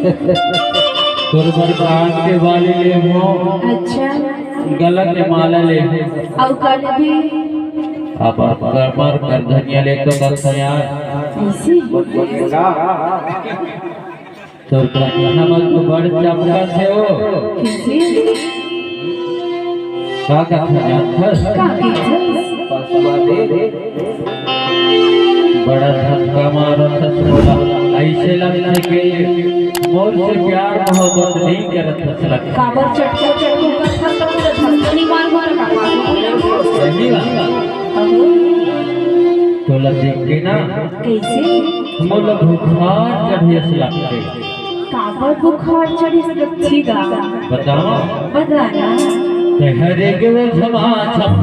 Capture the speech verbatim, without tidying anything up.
तोर बर कान के बाली लेबो, अच्छा। गला के माला लेबो। अउ का लेबे? अब आप कमर कर धनिया ले तो कथस यार। कइसे? तोर कनिहा म तो बड़ चमकत हे ओ। कइसे? का कथस जानथस? का कथस? बड़ा धक्का मारत हस मोला, अइसे लगथे कि मोर से प्यार मोहब्बत नइ करत हस लगथे। काबर चटको चटको करत हस, त पूरा धक्का नइ मार मार का पास? सही बात। अहो। तोला देख के ना कइसे? मोला बुखार चढ़े अस लगथे। काबर बुखार चढ़े अस लगथे गा? बतावा। बता ना। ते हरे गो झमा झम।